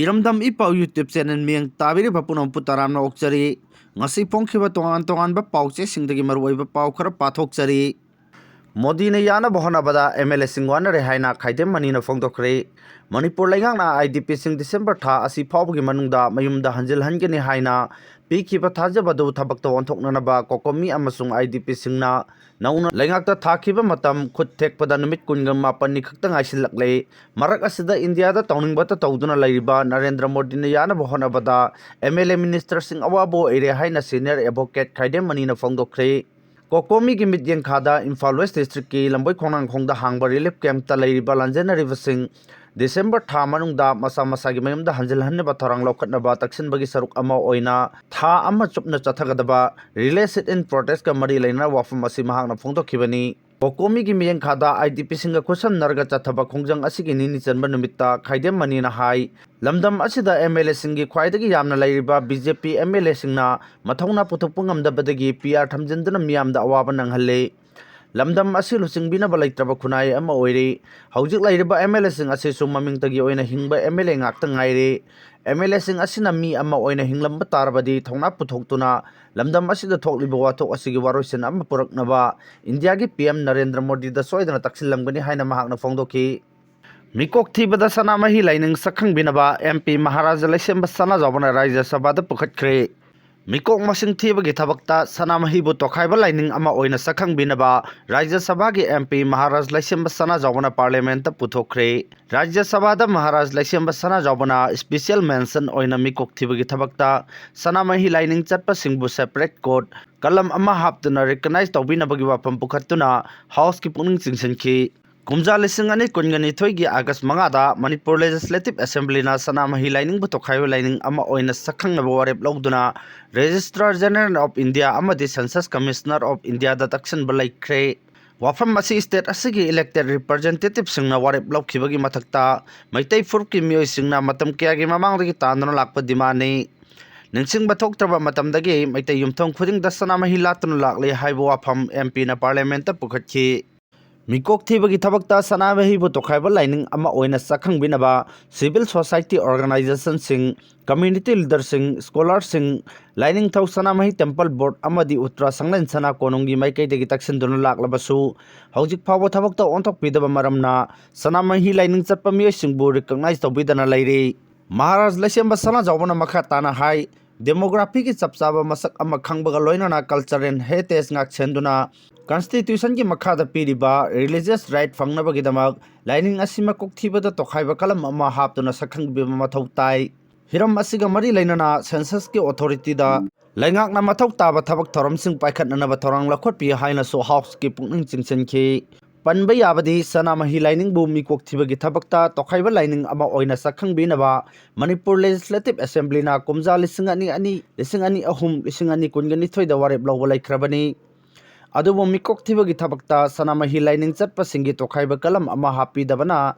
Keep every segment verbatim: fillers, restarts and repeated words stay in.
ꯏꯔꯝꯗꯝ ꯏ ꯄꯥꯎ YouTube channel ꯃꯤꯌꯦꯡ ꯇꯥꯕꯤꯔꯤꯕ ꯄꯨꯝꯅꯃꯛꯄꯨ ꯇꯔꯥꯝꯅ ꯑꯣꯛꯆꯔꯤ꯫ ꯉꯁꯤ ꯐꯣꯡꯈꯤꯕ ꯇꯣꯉꯥꯟ ꯇꯣꯉꯥꯟꯕ ꯄꯥꯎꯆꯦꯁꯤꯡꯗꯒꯤ ꯃꯔꯨꯑꯣꯏꯕ ꯄꯥꯎ ꯈꯔ ꯄꯥꯊꯣꯛꯆꯔꯤ꯫ ꯃꯣꯗꯤꯅ ꯌꯥꯅꯕ ꯍꯣꯠꯅꯕꯗ MLAꯁꯤꯡ ꯋꯥꯅꯔꯦ ꯍꯥꯏꯅ ꯈꯥꯏꯗꯦꯝ ꯃꯅꯤꯅ ꯐꯣꯡꯗꯣꯛꯈ꯭ꯔꯦ꯫ ꯃꯅꯤꯄꯨꯔ ꯂꯩꯉꯥꯛꯅ IDPꯁꯤꯡ December ꯊꯥ ꯑꯁꯤ ꯐꯥꯎꯕꯒꯤ ꯃꯅꯨꯡꯗ ꯃꯌꯨꯝꯗ ꯍꯟꯖꯤꯜꯍꯟꯒꯅꯤ ꯍꯥꯏꯅ ꯄꯤꯈꯤꯕ ꯊꯥꯖꯕ ꯑꯗꯨ ꯊꯕꯛꯇ ꯑꯣꯟꯊꯣꯛꯅꯅꯕ COCOMI ꯑꯃꯁꯨꯡ IDPꯁꯤꯡꯅ ꯅꯧꯅ ꯂꯩꯉꯥꯛꯇ ꯊꯥꯈꯤꯕ ꯃꯇꯝ ꯈꯨꯠ ꯊꯦꯛꯄꯗ ꯅꯨꯃꯤꯠ ꯀꯨꯟꯒ ꯃꯥꯄꯟꯅꯤ ꯈꯛꯇ ꯉꯥꯏꯁꯤꯜꯂꯛꯂꯦ꯫ ꯃꯔꯛ ꯑꯁꯤꯗ ꯏꯟꯗꯤꯌꯥꯗ ꯇꯧꯅꯤꯡꯕꯇ ꯇꯧꯗꯨꯅ ꯂꯩꯔꯤꯕ ꯅꯔꯦꯟꯗ꯭ꯔ ꯃꯣꯗꯤꯅ ꯌꯥꯅꯕ ꯍꯣꯠꯅꯕꯗ MLA ministerꯁꯤꯡ ꯑꯋꯥꯕ ꯑꯣꯏꯔꯦ ꯍꯥꯏꯅ senior advocate ꯈꯥꯏꯗꯦꯝ ꯃꯅꯤꯅ ꯐꯣꯡꯗꯣꯛꯈ꯭ꯔꯦ꯫ COCOMIꯒꯤ ꯃꯤꯠꯌꯦꯡ ꯈꯥꯗ ꯏꯝꯐꯥꯜ West districtꯀꯤ ꯂꯝꯕꯣꯏ ꯈꯣꯡꯅꯥꯡꯈꯣꯡꯗ ꯍꯥꯡꯕ relief campꯇ ꯂꯩꯔꯤꯕ ꯂꯥꯟꯖꯦꯟꯅꯔꯤꯕꯁꯤꯡ December ꯊꯥ ꯃꯅꯨꯡꯗ ꯃꯁꯥ ꯃꯁꯥꯒꯤ ꯃꯌꯨꯝꯗ ꯍꯟꯖꯤꯜꯍꯟꯅꯕ ꯊꯧꯔꯥꯡ ꯂꯧꯈꯠꯅꯕ ꯇꯛꯁꯤꯟꯕꯒꯤ ꯁꯔꯨꯛ ꯑꯃ ꯑꯣꯏꯅ ꯊꯥ ꯑꯃ ꯆꯨꯞꯅ ꯆꯠꯊꯒꯗꯕ Relay Sit-in Protestꯀ ꯃꯔꯤ ꯂꯩꯅꯅ ꯋꯥꯐꯝ ꯑꯁꯤ ꯃꯍꯥꯛꯅ ꯐꯣꯡꯗꯣꯛꯈꯤꯕꯅꯤ꯫ COCOMIꯒꯤ ꯃꯤꯠꯌꯦꯡ ꯈꯥꯗ IDPꯁꯤꯡꯒ ꯈꯨꯠꯁꯝꯅꯔꯒ ꯆꯠꯊꯕ ꯈꯣꯡꯖꯪ ꯑꯁꯤꯒꯤ ꯅꯤꯅꯤ ꯆꯟꯕ ꯅꯨꯃꯤꯠꯇ ꯈꯥꯏꯗꯦꯝ ꯃꯅꯤꯅ ꯍꯥꯏ, ꯂꯝꯗꯝ ꯑꯁꯤꯗ MLAꯁꯤꯡꯒꯤ ꯈ꯭ꯋꯥꯏꯗꯒꯤ ꯌꯥꯝꯅ ꯂꯩꯔꯤꯕ BJP MLAꯁꯤꯡꯅ ꯃꯊꯧꯅꯥ ꯄꯨꯊꯣꯛꯄ ꯉꯝꯗꯕꯗꯒꯤ PR ꯊꯝꯖꯤꯟꯗꯨꯅ ꯃꯤꯌꯥꯝꯗ ꯑꯋꯥꯕ ꯅꯪꯍꯜꯂꯤ꯫ ꯂꯝꯗꯝ ꯑꯁꯤ ꯂꯨꯆꯤꯡꯕꯤꯅꯕ ꯂꯩꯇ꯭ꯔꯕ ꯈꯨꯟꯅꯥꯏ ꯑꯃ ꯑꯣꯏꯔꯤ꯫ ꯍꯧꯖꯤꯛ ꯂꯩꯔꯤꯕ MLAꯁꯤꯡ ꯑꯁꯤꯁꯨ ꯃꯃꯤꯡꯇꯒꯤ ꯑꯣꯏꯅ ꯍꯤꯡꯕ MLA ꯉꯥꯛꯇ ꯉꯥꯏꯔꯦ꯫ MLAꯁꯤꯡ ꯑꯁꯤꯅ ꯃꯤ ꯑꯃ ꯑꯣꯏꯅ ꯍꯤꯡꯂꯝꯕ ꯇꯥꯔꯕꯗꯤ ꯊꯧꯅꯥ ꯄꯨꯊꯣꯛꯇꯨꯅ ꯂꯝꯗꯝ ꯑꯁꯤꯗ ꯊꯣꯛꯂꯤꯕ ꯋꯥꯊꯣꯛ ꯑꯁꯤꯒꯤ ꯋꯥꯔꯣꯏꯁꯤꯟ ꯑꯃ ꯄꯨꯔꯛꯅꯕ ꯏꯟꯗꯤꯌꯥꯒꯤ PM ꯅꯔꯦꯟꯗ꯭ꯔ ꯃꯣꯗꯤꯗ ꯁꯣꯏꯗꯅ ꯇꯛꯁꯤꯜꯂꯝꯒꯅꯤ ꯍꯥꯏꯅ ꯃꯍꯥꯛꯅ ꯐꯣꯡꯗꯣꯛꯈꯤ꯫ ꯃꯤꯀꯣꯛ ꯊꯤꯕꯗ ꯁꯅꯥꯃꯍꯤ ꯂꯥꯏꯅꯤꯡ ꯁꯛꯈꯪꯕꯤꯅꯕ MP ꯃꯍꯥꯔꯥꯖ ꯂꯩꯁꯦꯝꯕ ꯁꯅꯥꯖꯥꯎꯕꯅ ꯔꯥꯖ꯭ꯌ ꯁꯚꯥꯗ ꯄꯨꯈꯠꯈ꯭ꯔꯦ꯫ ꯃꯤꯀꯣꯛ ꯃꯁꯤꯡ ꯊꯤꯕꯒꯤ ꯊꯕꯛꯇ ꯁꯅꯥꯃꯍꯤꯕꯨ ꯇꯣꯈꯥꯏꯕ ꯂꯥꯏꯅꯤꯡ ꯑꯃ ꯑꯣꯏꯅ ꯁꯛꯈꯪꯕꯤꯅꯕ ꯔꯥꯖ꯭ꯌ ꯁꯚꯥꯒꯤ MP ꯃꯍꯥꯔꯥꯖ ꯂꯩꯁꯦꯝꯕ ꯁꯅꯥꯖꯥꯎꯕꯅ Parliamentꯇ ꯄꯨꯊꯣꯛꯈ꯭ꯔꯦ꯫ ꯔꯥꯖ꯭ꯌ ꯁꯚꯥꯗ ꯃꯍꯥꯔꯥꯖ ꯂꯩꯁꯦꯝꯕ ꯁꯅꯥꯖꯥꯎꯕꯅ special mention ꯑꯣꯏꯅ ꯃꯤꯀꯣꯛ ꯊꯤꯕꯒꯤ ꯊꯕꯛꯇ ꯁꯅꯥꯃꯍꯤ ꯂꯥꯏꯅꯤꯡ ꯆꯠꯄꯁꯤꯡꯕꯨ separate code, ꯀꯂꯝ ꯑꯃ ꯍꯥꯞꯇꯨꯅ recognize ꯇꯧꯕꯤꯅꯕꯒꯤ ꯋꯥꯐꯝ ꯄꯨꯈꯠꯇꯨꯅ Houseꯀꯤ ꯄꯨꯛꯅꯤꯡ ꯆꯤꯡꯁꯤꯟꯈꯤ꯫ ꯀꯨꯝꯖꯥ ꯂꯤꯁꯤꯡ ꯑꯅꯤ ꯀꯨꯟꯒ ꯅꯤꯊꯣꯏꯒꯤ August ꯃꯉꯥꯗ ꯃꯅꯤꯄꯨꯔ Legislative Assemblyꯅ ꯁꯅꯥꯃꯍꯤ ꯂꯥꯏꯅꯤꯡꯕꯨ ꯇꯣꯈꯥꯏꯕ ꯂꯥꯏꯅꯤꯡ ꯑꯃ ꯑꯣꯏꯅ ꯁꯛꯈꯪꯅꯕ ꯋꯥꯔꯦꯞ ꯂꯧꯗꯨꯅ Registrar General of India ꯑꯃꯗꯤ Census Commissioner of Indiaꯗ ꯇꯛꯁꯤꯟꯕ ꯂꯩꯈ꯭ꯔꯦ꯫ ꯋꯥꯐꯝ ꯑꯁꯤ state ꯑꯁꯤꯒꯤ elected representativeꯁꯤꯡꯅ ꯋꯥꯔꯦꯞ ꯂꯧꯈꯤꯕꯒꯤ ꯃꯊꯛꯇ ꯃꯩꯇꯩ ꯐꯨꯔꯨꯞꯀꯤ ꯃꯤꯑꯣꯏꯁꯤꯡꯅ ꯃꯇꯝ ꯀꯌꯥꯒꯤ ꯃꯃꯥꯡꯗꯒꯤ ꯇꯥꯟꯗꯨꯅ ꯂꯥꯛꯄ demandꯅꯤ꯫ ꯅꯤꯡꯁꯤꯡꯕ ꯊꯣꯛꯇ꯭ꯔꯕ ꯃꯇꯝꯗꯒꯤ ꯃꯩꯇꯩ ꯌꯨꯝꯊꯣꯡ ꯈꯨꯗꯤꯡꯗ ꯁꯅꯥꯃꯍꯤ ꯂꯥꯠꯇꯨꯅ ꯂꯥꯛꯂꯤ ꯍꯥꯏꯕ ꯋꯥꯐꯝ MPꯅ Parliamentꯇ ꯄꯨꯈꯠꯈꯤ꯫ ꯃꯤꯀꯣꯛ ꯊꯤꯕꯒꯤ ꯊꯕꯛꯇ ꯁꯅꯥꯃꯍꯤꯕꯨ ꯇꯣꯈꯥꯏꯕ ꯂꯥꯏꯅꯤꯡ ꯑꯃ ꯑꯣꯏꯅ ꯁꯛꯈꯪꯕꯤꯅꯕ civil society organizationꯁꯤꯡ, community leaderꯁꯤꯡ, scholarꯁꯤꯡ, ꯂꯥꯏꯅꯤꯡꯊꯧ ꯁꯅꯥꯃꯍꯤ temple board ꯑꯃꯗꯤ ꯎꯇ꯭ꯔꯥ ꯁꯪꯂꯦꯟ ꯁꯅꯥ ꯀꯣꯅꯨꯡꯒꯤ ꯃꯥꯏꯀꯩꯗꯒꯤ ꯇꯛꯁꯤꯟꯗꯨꯅ ꯂꯥꯛꯂꯕꯁꯨ, ꯍꯧꯖꯤꯛ ꯐꯥꯎꯕ ꯊꯕꯛꯇ ꯑꯣꯟꯊꯣꯛꯄꯤꯗꯕ ꯃꯔꯝꯅ ꯁꯅꯥꯃꯍꯤ ꯂꯥꯏꯅꯤꯡ ꯆꯠꯄ ꯃꯤꯑꯣꯏꯁꯤꯡꯕꯨ recognize ꯇꯧꯕꯤꯗꯅ ꯂꯩꯔꯤ꯫ ꯃꯍꯥꯔꯥꯖ ꯂꯩꯁꯦꯝꯕ ꯁꯅꯥꯖꯥꯎꯕꯅ ꯃꯈꯥ ꯇꯥꯅ ꯍꯥꯏ, demographyꯒꯤ ꯆꯞ ꯆꯥꯕ ꯃꯁꯛ ꯑꯃ ꯈꯪꯕꯒ ꯂꯣꯏꯅꯅ cultural heritage ꯉꯥꯛꯁꯦꯟꯗꯨꯅ constitutionꯒꯤ ꯃꯈꯥꯗ ꯄꯤꯔꯤꯕ religious right ꯐꯪꯅꯕꯒꯤꯗꯃꯛ ꯂꯥꯏꯅꯤꯡ ꯑꯁꯤ ꯃꯀꯣꯛ ꯊꯤꯕꯗ ꯇꯣꯈꯥꯏꯕ ꯀꯂꯝ ꯑꯃ ꯍꯥꯞꯇꯨꯅ ꯁꯛꯈꯪꯕꯤꯕ ꯃꯊꯧ ꯇꯥꯏ꯫ ꯍꯤꯔꯝ ꯑꯁꯤꯒ ꯃꯔꯤ ꯂꯩꯅꯅ censusꯀꯤ authorityꯗ ꯂꯩꯉꯥꯛꯅ ꯃꯊꯧ ꯇꯥꯕ ꯊꯕꯛ ꯊꯧꯔꯝꯁꯤꯡ ꯄꯥꯏꯈꯠꯅꯅꯕ ꯊꯧꯔꯥꯡ ꯂꯧꯈꯠꯄꯤꯌꯨ ꯍꯥꯏꯅꯁꯨ Houseꯀꯤ ꯄꯨꯛꯅꯤꯡ ꯆꯤꯡꯁꯤꯟꯈꯤ꯫ ꯄꯟꯕ ꯌꯥꯕꯗꯤ ꯁꯅꯥꯃꯍꯤ ꯂꯥꯏꯅꯤꯡꯕꯨ ꯃꯤꯀꯣꯛ ꯊꯤꯕꯒꯤ ꯊꯕꯛꯇ ꯇꯣꯈꯥꯏꯕ ꯂꯥꯏꯅꯤꯡ ꯑꯃ ꯑꯣꯏꯅ ꯁꯛꯈꯪꯕꯤꯅꯕ ꯃꯅꯤꯄꯨꯔ Legislative Assemblyꯅ ꯀꯨꯝꯖꯥ ꯂꯤꯁꯤꯡ ꯑꯅꯤ ꯑꯅꯤ, ꯂꯤꯁꯤꯡ ꯑꯅꯤ ꯑꯍꯨꯝ, ꯂꯤꯁꯤꯡ ꯑꯅꯤ ꯀꯨꯟꯒ ꯅꯤꯊꯣꯏꯗ ꯋꯥꯔꯦꯞ ꯂꯧꯕ ꯂꯩꯈ꯭ꯔꯕꯅꯤ꯫ ꯑꯗꯨꯕꯨ ꯃꯤꯀꯣꯛ ꯊꯤꯕꯒꯤ ꯊꯕꯛꯇ ꯁꯅꯥꯃꯍꯤ ꯂꯥꯏꯅꯤꯡ ꯆꯠꯄꯁꯤꯡꯒꯤ ꯇꯣꯈꯥꯏꯕ ꯀꯂꯝ ꯑꯃ ꯍꯥꯞꯄꯤꯗꯕꯅ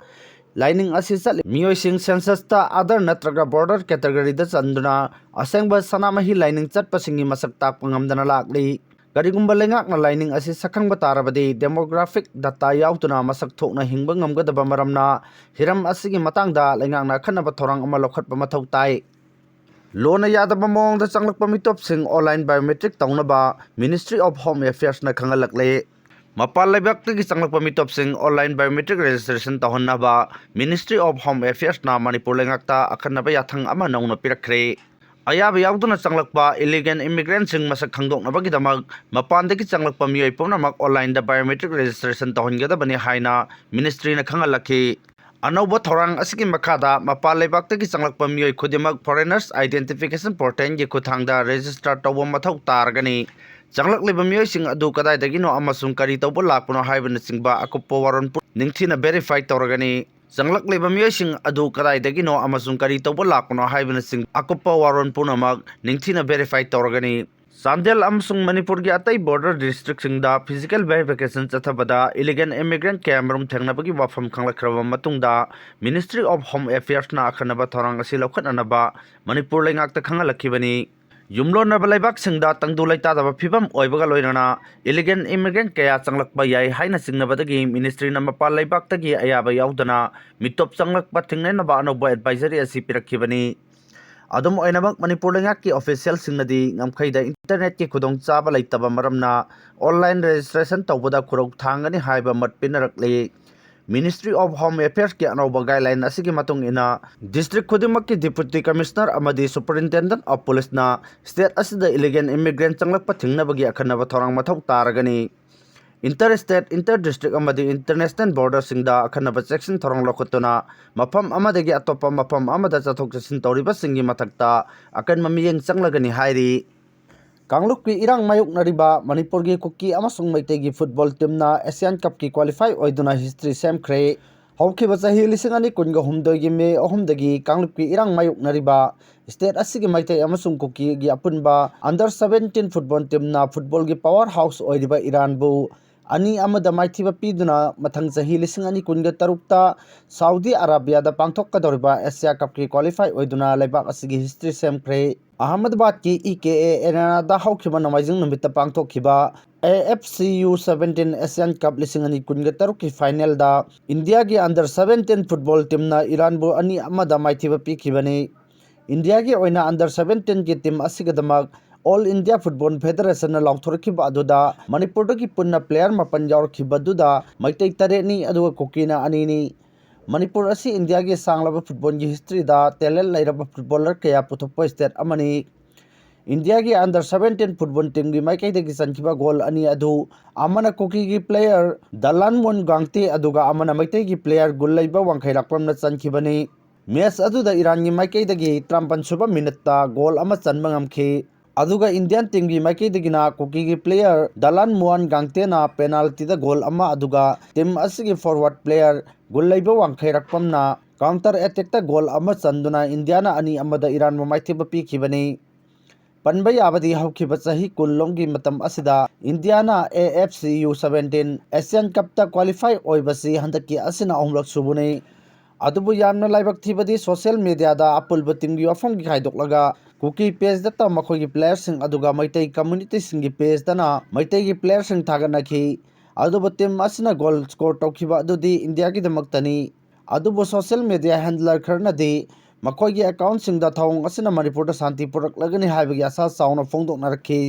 ꯂꯥꯏꯅꯤꯡ ꯑꯁꯤ ꯆꯠꯂꯤ ꯃꯤꯑꯣꯏꯁꯤꯡ censusꯇ other ꯅꯠꯇ꯭ꯔꯒ border categoryꯗ ꯆꯟꯗꯨꯅ ꯑꯁꯦꯡꯕ ꯁꯅꯥꯃꯍꯤ ꯂꯥꯏꯅꯤꯡ ꯆꯠꯄꯁꯤꯡꯒꯤ ꯃꯁꯛ ꯇꯥꯛꯄ ꯉꯝꯗꯅ ꯂꯥꯛꯂꯤ꯫ ꯀꯔꯤꯒꯨꯝꯕ ꯂꯩꯉꯥꯛꯅ ꯂꯥꯏꯅꯤꯡ ꯑꯁꯤ ꯁꯛꯈꯪꯕ ꯇꯥꯔꯕꯗꯤ demographic data ꯌꯥꯎꯗꯅ ꯃꯁꯛ ꯊꯣꯛꯅ ꯍꯤꯡꯕ ꯉꯝꯒꯗꯕ ꯃꯔꯝꯅ ꯍꯤꯔꯝ ꯑꯁꯤꯒꯤ ꯃꯇꯥꯡꯗ ꯂꯩꯉꯥꯛꯅ ꯑꯈꯟꯅꯕ ꯊꯧꯔꯥꯡ ꯑꯃ ꯂꯧꯈꯠꯄ ꯃꯊꯧ ꯇꯥꯏ꯫ ꯂꯣꯅ ꯌꯥꯗꯕ ꯃꯑꯣꯡꯗ ꯆꯪꯂꯛꯄ ꯃꯤꯇꯣꯞꯁꯤꯡ online biometric ꯇꯧꯅꯕ Ministry of Home Affairsꯅ ꯈꯪꯍꯜꯂꯛꯂꯦ꯫ ꯃꯄꯥꯟ ꯂꯩꯕꯥꯛꯇꯒꯤ ꯆꯪꯂꯛꯄ ꯃꯤꯇꯣꯞꯁꯤꯡ online biometric registration ꯇꯧꯍꯟꯅꯕ Ministry of Home Affairsꯅ Manipur ꯂꯩꯉꯥꯛꯇ ꯑꯈꯟꯅꯕ ꯌꯥꯊꯪ ꯑꯃ ꯅꯧꯅ ꯄꯤꯔꯛꯈ꯭ꯔꯦ꯫ ꯑꯌꯥꯕ ꯌꯥꯎꯗꯅ ꯆꯪꯂꯛꯄ illegal immigrantꯁꯤꯡ ꯃꯁꯛ ꯈꯪꯗꯣꯛꯅꯕꯒꯤꯗꯃꯛ ꯃꯄꯥꯟꯗꯒꯤ ꯆꯪꯂꯛꯄ ꯃꯤꯑꯣꯏ ꯄꯨꯝꯅꯃꯛ onlineꯗ biometric registration ꯇꯧꯍꯟꯒꯗꯕꯅꯤ ꯍꯥꯏꯅ Ministryꯅ ꯈꯪꯍꯜꯂꯛꯈꯤ꯫ ꯑꯅꯧꯕ ꯊꯧꯔꯥꯡ ꯑꯁꯤꯒꯤ ꯃꯈꯥꯗ ꯃꯄꯥꯟ ꯂꯩꯕꯥꯛꯇꯒꯤ ꯆꯪꯂꯛꯄ ꯃꯤꯑꯣꯏ ꯈꯨꯗꯤꯡꯃꯛ Foreigners Identification Portalꯒꯤ ꯈꯨꯠꯊꯥꯡꯗ register ꯇꯧꯕ ꯃꯊꯧ ꯇꯥꯔꯒꯅꯤ꯫ ꯆꯪꯂꯛꯂꯤꯕ ꯃꯤꯑꯣꯏꯁꯤꯡ ꯑꯗꯨ ꯀꯗꯥꯏꯗꯒꯤꯅꯣ ꯑꯃꯁꯨꯡ ꯀꯔꯤ ꯇꯧꯕ ꯂꯥꯛꯄꯅꯣ ꯍꯥꯏꯕꯅꯆꯤꯡꯕ ꯑꯀꯨꯞꯄ ꯋꯥꯔꯣꯜ ꯄꯨ-, ꯅꯤꯡꯊꯤꯅ verify ꯇꯧꯔꯒꯅꯤ꯫ ꯆꯪꯂꯛꯂꯤꯕ ꯃꯤꯑꯣꯏꯁꯤꯡ ꯑꯗꯨ ꯀꯗꯥꯏꯗꯒꯤꯅꯣ ꯑꯃꯁꯨꯡ ꯀꯔꯤ ꯇꯧꯕ ꯂꯥꯛꯄꯅꯣ ꯍꯥꯏꯕꯅꯆꯤꯡꯕ ꯑꯀꯨꯞꯄ ꯋꯥꯔꯣꯜ ꯄꯨꯝꯅꯃꯛ ꯅꯤꯡꯊꯤꯅ verify ꯇꯧꯔꯒꯅꯤ꯫ ꯆꯥꯟꯗꯦꯜ ꯑꯃꯁꯨꯡ ꯃꯅꯤꯄꯨꯔꯒꯤ ꯑꯇꯩ border districtꯁꯤꯡꯗ physical verification ꯆꯠꯊꯕꯗ illegal immigrant ꯀꯌꯥꯃꯔꯨꯝ ꯊꯦꯡꯅꯕꯒꯤ ꯋꯥꯐꯝ ꯈꯪꯂꯛꯈ꯭ꯔꯕ ꯃꯇꯨꯡꯗ Ministry of Home Affairsꯅ ꯑꯈꯟꯅꯕ ꯊꯧꯔꯥꯡ ꯑꯁꯤ ꯂꯧꯈꯠꯅꯅꯕ ꯃꯅꯤꯄꯨꯔ ꯂꯩꯉꯥꯛꯇ ꯈꯪꯍꯜꯂꯛꯈꯤꯕꯅꯤ꯫ ꯌꯨꯝꯂꯣꯟꯅꯕ ꯂꯩꯕꯥꯛꯁꯤꯡꯗ ꯇꯪꯗꯨ ꯂꯩꯇꯥꯗꯕ ꯐꯤꯕꯝ ꯑꯣꯏꯕꯒ ꯂꯣꯏꯅꯅ ꯏꯂꯤꯒꯦꯜ ꯏꯃꯤꯒ꯭ꯔꯦꯟ ꯀꯌꯥ ꯆꯪꯂꯛꯄ ꯌꯥꯏ ꯍꯥꯏꯅ ꯆꯤꯡꯅꯕꯗꯒꯤ ꯃꯤꯅꯤꯁꯇ꯭ꯔꯤꯅ ꯃꯄꯥꯟ ꯂꯩꯕꯥꯛꯇꯒꯤ ꯑꯌꯥꯕ ꯌꯥꯎꯗꯅ ꯃꯤꯇꯣꯞ ꯆꯪꯂꯛꯄ ꯊꯤꯡꯅꯅꯕ ꯑꯅꯧꯕ ꯑꯦꯗꯚꯥꯏꯖꯔꯤ ꯑꯁꯤ ꯄꯤꯔꯛꯈꯤꯕꯅꯤ꯫ ꯑꯗꯨꯝ ꯑꯣꯏꯅꯃꯛ, ꯃꯅꯤꯄꯨꯔ ꯂꯩꯉꯥꯛꯀꯤ ꯑꯣꯐꯤꯁꯤꯌꯦꯜꯁꯤꯡꯅꯗꯤ ꯉꯝꯈꯩꯗ ꯏꯟꯇꯔꯅꯦꯠꯀꯤ ꯈꯨꯗꯣꯡꯆꯥꯕ ꯂꯩꯇꯕ ꯃꯔꯝꯅ ꯑꯣꯟꯂꯥꯏꯟ ꯔꯦꯖꯤꯁꯇ꯭ꯔꯦꯁꯟ ꯇꯧꯕꯗ ꯈꯨꯔꯧ ꯊꯥꯡꯒꯅꯤ ꯍꯥꯏꯕ ꯃꯠ ꯄꯤꯅꯔꯛꯂꯤ꯫ Ministry of Home Affairs ꯀꯤ ꯑꯅꯧꯕ ꯒꯥꯏꯗꯂꯥꯏꯟ ꯑꯁꯤꯒꯤ ꯃꯇꯨꯡ ꯏꯟꯅ, ꯗꯤꯁꯇ꯭ꯔꯤꯛ ꯈꯨꯗꯤꯡꯃꯛꯀꯤ ꯗꯤꯄ꯭ꯌꯨꯇꯤ ꯀꯃꯤꯁꯅꯔ ꯑꯃꯗꯤ ꯁꯨꯄꯔꯤꯟꯇꯦꯟꯗꯦꯟꯠ ꯑꯣꯐ ꯄꯨꯂꯤꯁꯅ ꯁ꯭ꯇꯦꯠ ꯑꯁꯤꯗ ꯏꯂꯤꯒꯦꯜ ꯏꯃꯤꯒ꯭ꯔꯦꯟꯠ ꯆꯪꯂꯛꯄ ꯊꯤꯡꯅꯕꯒꯤ ꯑꯈꯟꯅꯕ ꯊꯧꯔꯥꯡ ꯃꯊꯧ ꯇꯥꯔꯒꯅꯤ꯫ ꯏꯟꯇꯔ ꯁ꯭ꯇꯦꯠ, ꯏꯟꯇꯔ ꯗꯤꯁꯇ꯭ꯔꯤꯛ ꯑꯃꯗꯤ ꯏꯟꯇꯔꯅꯦꯁꯅꯦꯜ ꯕꯣꯔꯗꯔꯁꯤꯡꯗ ꯑꯈꯟꯅꯕ ꯆꯦꯛꯁꯤꯟ ꯊꯧꯔꯥꯡ ꯂꯧꯈꯠꯇꯨꯅ ꯃꯐꯝ ꯑꯃꯗꯒꯤ ꯑꯇꯣꯞꯄ ꯃꯐꯝ ꯑꯃꯗ ꯆꯠꯊꯣꯛ ꯆꯠꯁꯤꯟ ꯇꯧꯔꯤꯕꯁꯤꯡꯒꯤ ꯃꯊꯛꯇ ꯑꯀꯟꯕ ꯃꯤꯠꯌꯦꯡ ꯆꯪꯂꯒꯅꯤ ꯍꯥꯏꯔꯤ꯫ ꯀꯥꯡꯂꯨꯞꯀꯤ ꯏꯔꯥꯡ ꯃꯥꯌꯣꯛꯅꯔꯤꯕ ꯃꯅꯤꯄꯨꯔꯒꯤ ꯀꯨꯀꯤ ꯑꯃꯁꯨꯡ ꯃꯩꯇꯩꯒꯤ ꯐꯨꯠꯕꯣꯜ ꯇꯤꯝꯅ ꯑꯦꯁꯤꯌꯥꯟ ꯀꯞꯀꯤ ꯀ꯭ꯋꯥꯂꯤꯐꯥꯏ ꯑꯣꯏꯗꯨꯅ ꯍꯤꯁꯇ꯭ꯔꯤ ꯁꯦꯝꯈ꯭ꯔꯦ꯫ ꯍꯧꯈꯤꯕ ꯆꯍꯤ ꯂꯤꯁꯤꯡ ꯑꯅꯤ ꯀꯨꯟꯒ ꯍꯨꯝꯗꯣꯏꯒꯤ ꯃꯦ ꯑꯍꯨꯝꯗꯒꯤ ꯀꯥꯡꯂꯨꯞꯀꯤ ꯏꯔꯥꯡ ꯃꯥꯌꯣꯛꯅꯔꯤꯕ ꯁ꯭ꯇꯦꯠ ꯑꯁꯤꯒꯤ ꯃꯩꯇꯩ ꯑꯃꯁꯨꯡ ꯀꯨꯀꯤꯒꯤ ꯑꯄꯨꯟꯕ ꯑꯟꯗꯔ ꯁꯚꯦꯟꯇꯤꯟ ꯐꯨꯠꯕꯣꯜ ꯇꯤꯝꯅ ꯐꯨꯠꯕꯣꯜꯒꯤ ꯄꯥꯋꯔ ꯍꯥꯎꯁ ꯑꯣꯏꯔꯤꯕ ꯏꯔꯥꯟꯕꯨ ꯑꯅꯤ ꯑꯃꯗ ꯃꯥꯏꯊꯤꯕ ꯄꯤꯗꯨꯅ ꯃꯊꯪ ꯆꯍꯤ ꯂꯤꯁꯤꯡ ꯑꯅꯤ ꯀꯨꯟꯒ ꯇꯔꯨꯛꯇ ꯁꯥꯎꯗꯤ ꯑꯔꯥꯕꯤꯌꯥꯗ ꯄꯥꯡꯊꯣꯛꯀꯗꯧꯔꯤꯕ ꯑꯦꯁꯤꯌꯥ ꯀꯞꯀꯤ ꯀ꯭ꯋꯥꯂꯤꯐꯥꯏ ꯑꯣꯏꯗꯨꯅ ꯂꯩꯕꯥꯛ ꯑꯁꯤꯒꯤ ꯍꯤꯁꯇ꯭ꯔꯤ ꯁꯦꯝꯈ꯭ꯔꯦ꯫ ꯑꯍꯃꯗꯕꯥꯗꯀꯤ ꯏ ꯀꯦ ꯑꯦ ꯑꯦꯔꯦꯅꯥꯗ ꯍꯧꯈꯤꯕ ꯅꯣꯡꯃꯥꯏꯖꯤꯡ ꯅꯨꯃꯤꯠꯇ ꯄꯥꯡꯊꯣꯛꯈꯤꯕ A F C U seventeen Asian cup ꯂꯤꯁꯤꯡ ꯑꯅꯤ ꯀꯨꯟꯒ ꯇꯔꯨꯛꯀꯤ ꯐꯥꯏꯅꯦꯜꯗ ꯏꯟꯗꯤꯌꯥꯒꯤ ꯑꯟꯗꯔ ꯁꯚꯦꯟꯇꯤꯟ ꯐꯨꯠꯕꯣꯜ ꯇꯤꯝꯅ ꯏꯔꯥꯟꯕꯨ ꯑꯅꯤ ꯑꯃꯗ ꯃꯥꯏꯊꯤꯕ ꯄꯤꯈꯤꯕꯅꯤ꯫ ꯏꯟꯗꯤꯌꯥꯒꯤ ꯑꯣꯏꯅ ꯑꯟꯗꯔ ꯁꯚꯦꯟꯇꯤꯟꯒꯤ ꯇꯤꯝ ꯑꯁꯤꯒꯤꯗꯃꯛ ꯑꯣꯜ ꯏꯟꯗꯤꯌꯥ ꯐꯨꯠꯕꯣꯜ ꯐꯦꯗꯔꯦꯁꯟꯅ ꯂꯥꯎꯊꯣꯔꯛꯈꯤꯕ ꯑꯗꯨꯗ ꯃꯅꯤꯄꯨꯔꯗꯒꯤ ꯄꯨꯟꯅ ꯄ꯭ꯂꯦꯌꯔ ꯃꯥꯄꯟ ꯌꯥꯎꯔꯛꯈꯤꯕꯗꯨꯗ ꯃꯩꯇꯩ ꯇꯔꯦꯠꯅꯤ, ꯑꯗꯨꯒ ꯀꯨꯀꯤꯅ ꯑꯅꯤꯅꯤ꯫ ꯃꯅꯤꯄꯨꯔ ꯑꯁꯤ ꯏꯟꯗꯤꯌꯥꯒꯤ ꯁꯥꯡꯂꯕ ꯐꯨꯠꯕꯣꯜꯒꯤ ꯍꯤꯁꯇ꯭ꯔꯤꯗ ꯇꯦꯂꯦꯟ ꯂꯩꯔꯕ ꯐꯨꯠꯕꯣꯂꯔ ꯀꯌꯥ ꯄꯨꯊꯣꯛꯄ ꯁ꯭ꯇꯦꯠ ꯑꯃꯅꯤ꯫ ꯏꯟꯗꯤꯌꯥꯒꯤ ꯑꯟꯗꯔ ꯁꯚꯦꯟꯇꯤꯟ ꯐꯨꯠꯕꯣꯜ ꯇꯤꯝꯒꯤ ꯃꯥꯏꯀꯩꯗꯒꯤ ꯆꯟꯈꯤꯕ ꯒꯣꯜ ꯑꯅꯤ ꯑꯗꯨ ꯑꯃꯅ ꯀꯨꯀꯤꯒꯤ ꯄ꯭ꯂꯦꯌꯔ ꯗꯂꯥꯟ ꯃꯣꯟ ꯒꯥꯡꯇꯦ ꯑꯗꯨꯒ ꯑꯃꯅ ꯃꯩꯇꯩꯒꯤ ꯄ꯭ꯂꯦꯌꯔ ꯒꯨꯜꯂꯩꯕ ꯋꯥꯡꯈꯩꯔꯥꯛꯄꯝꯅ ꯆꯟꯈꯤꯕꯅꯤ꯫ ꯃꯦꯆ ꯑꯗꯨꯗ ꯏꯔꯥꯟꯒꯤ ꯃꯥꯏꯀꯩꯗꯒꯤ ꯇꯔꯥꯃꯥꯄꯟ ꯁꯨꯕ ꯃꯤꯅꯠꯇ ꯒꯣꯜ ꯑꯃ ꯆꯟꯕ ꯉꯝꯈꯤ꯫ ꯑꯗꯨꯒ ꯏꯟꯗꯤꯌꯥꯟ ꯇꯤꯝꯒꯤ ꯃꯥꯏꯀꯩꯗꯒꯤꯅ ꯀꯨꯀꯤꯒꯤ ꯄ꯭ꯂꯦꯌꯔ ꯗꯂꯥꯟ ꯃꯣꯍꯟ ꯒꯥꯡꯇꯦꯅ ꯄꯦꯅꯥꯜꯇꯤꯗ ꯒꯣꯜ ꯑꯃ, ꯑꯗꯨꯒ ꯇꯤꯝ ꯑꯁꯤꯒꯤ ꯐꯣꯔꯋꯥꯔꯗ ꯄ꯭ꯂꯦꯌꯔ ꯒꯨꯜꯂꯩꯕ ꯋꯥꯡꯈꯩꯔꯛꯄꯝꯅ ꯀꯥꯎꯟꯇꯔ ꯑꯦꯇꯦꯛꯇ ꯒꯣꯜ ꯑꯃ ꯆꯟꯗꯨꯅ ꯏꯟꯗꯤꯌꯥꯅ ꯑꯅꯤ ꯑꯃꯗ ꯏꯔꯥꯟꯕꯨ ꯃꯥꯏꯊꯤꯕ ꯄꯤꯈꯤꯕꯅꯤ꯫ ꯄꯟꯕ ꯌꯥꯕꯗꯤ, ꯍꯧꯈꯤꯕ ꯆꯍꯤ ꯀꯨꯟꯂꯣꯝꯒꯤ ꯃꯇꯝ ꯑꯁꯤꯗ ꯏꯟꯗꯤꯌꯥꯅ A F C U seventeen Asian ꯀꯞꯇ ꯀ꯭ꯋꯥꯂꯤꯐꯥꯏ ꯑꯣꯏꯕꯁꯤ ꯍꯟꯗꯛꯀꯤ ꯑꯁꯤꯅ ꯑꯍꯨꯝꯂꯛ ꯁꯨꯕꯅꯤ꯫ ꯑꯗꯨꯕꯨ ꯌꯥꯝꯅ ꯂꯥꯏꯕꯛ ꯊꯤꯕꯗꯤ social mediaꯗ ꯑꯄꯨꯟꯕ teamꯒꯤ ꯋꯥꯐꯝꯒꯤ ꯈꯥꯏꯗꯣꯛꯂꯒ ꯀꯨꯀꯤ pageꯇ ꯃꯈꯣꯏꯒꯤ playerꯁꯤꯡ ꯑꯗꯨꯒ ꯃꯩꯇꯩ communityꯁꯤꯡꯒꯤ pageꯇꯅ ꯃꯩꯇꯩꯒꯤ playerꯁꯤꯡ ꯊꯥꯒꯠꯅꯈꯤ꯫ ꯑꯗꯨꯕꯨ team ꯑꯁꯤꯅ goal score ꯇꯧꯈꯤꯕ ꯑꯗꯨꯗꯤ ꯏꯟꯗꯤꯌꯥꯒꯤꯗꯃꯛꯇꯅꯤ꯫ ꯑꯗꯨꯕꯨ social media handler ꯈꯔꯅꯗꯤ ꯃꯈꯣꯏꯒꯤ accountꯁꯤꯡꯗ ꯊꯧꯑꯣꯡ ꯑꯁꯤꯅ ꯃꯅꯤꯄꯨꯔꯗ ꯁꯥꯟꯇꯤ ꯄꯨꯔꯛꯂꯒꯅꯤ ꯍꯥꯏꯕꯒꯤ ꯑꯁꯥ ꯆꯥꯎꯅ ꯐꯣꯡꯗꯣꯛꯅꯔꯛꯈꯤ꯫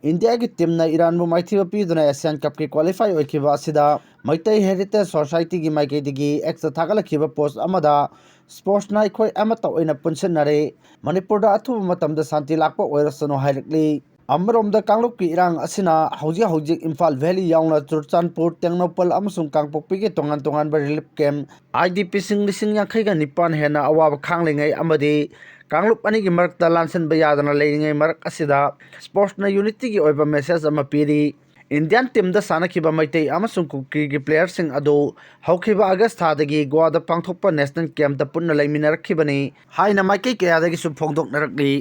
ꯏꯟꯗꯤꯌꯥꯒꯤ teamꯅ ꯏꯔꯥꯟꯕꯨ ꯃꯥꯏꯊꯤꯕ ꯄꯤꯗꯨꯅ Asian Cupꯀꯤ qualify ꯑꯣꯏꯈꯤꯕ ꯑꯁꯤꯗ ꯃꯩꯇꯩ Heritage Societyꯒꯤ ꯃꯥꯏꯀꯩꯗꯒꯤ Xꯇ ꯊꯥꯒꯠꯂꯛꯈꯤꯕ post ꯑꯃꯗ, "Sportsꯅ ꯑꯩꯈꯣꯏ ꯑꯃꯠꯇ ꯑꯣꯏꯅ ꯄꯨꯟꯁꯤꯟꯅꯔꯦ, ꯃꯅꯤꯄꯨꯔꯗ ꯑꯊꯨꯕ ꯃꯇꯝꯗ ꯁꯥꯟꯇꯤ ꯂꯥꯛꯄ ꯑꯣꯏꯔꯁꯅꯨ" ꯍꯥꯏꯔꯛꯂꯤ꯫ ꯑꯃꯔꯣꯝꯗ ꯀꯥꯡꯂꯨꯞꯀꯤ ꯏꯔꯥꯡ ꯑꯁꯤꯅ ꯍꯧꯖꯤꯛ ꯍꯧꯖꯤꯛ ꯏꯝꯐꯥꯜ valley ꯌꯥꯎꯅ ꯆꯨꯔꯆꯥꯟꯄꯨꯔ, ꯇꯦꯡꯅꯧꯄꯜ ꯑꯃꯁꯨꯡ ꯀꯥꯡꯄꯣꯛꯄꯤꯒꯤ ꯇꯣꯉꯥꯟ ꯇꯣꯉꯥꯟꯕ relief camp, IDPꯁꯤꯡ ꯂꯤꯁꯤꯡ ꯌꯥꯡꯈꯩꯒ ꯅꯤꯄꯥꯟ ꯍꯦꯟꯅ ꯑꯋꯥꯕ ꯈꯥꯡꯂꯤꯉꯩ ꯑꯃꯗꯤ ꯀꯥꯡꯂꯨꯞ ꯑꯅꯤꯒꯤ ꯃꯔꯛꯇ ꯂꯥꯟꯁꯤꯟꯕ ꯌꯥꯗꯅ ꯂꯩꯔꯤꯉꯩ ꯃꯔꯛ ꯑꯁꯤꯗ Sportsꯅ unityꯒꯤ ꯑꯣꯏꯕ message ꯑꯃ ꯄꯤꯔꯤ꯫ Indian teamꯗ ꯁꯥꯟꯅꯈꯤꯕ ꯃꯩꯇꯩ ꯑꯃꯁꯨꯡ ꯀꯨꯀꯤꯒꯤ playerꯁꯤꯡ ꯑꯗꯨ ꯍꯧꯈꯤꯕ August ꯊꯥꯗꯒꯤ ꯒꯣꯋꯥꯗ ꯄꯥꯡꯊꯣꯛꯄ national campꯇ ꯄꯨꯟꯅ ꯂꯩꯃꯤꯟꯅꯔꯛꯈꯤꯕꯅꯤ ꯍꯥꯏꯅ ꯃꯥꯏꯀꯩ ꯀꯌꯥꯗꯒꯤꯁꯨ ꯐꯣꯡꯗꯣꯛꯅꯔꯛꯂꯤ꯫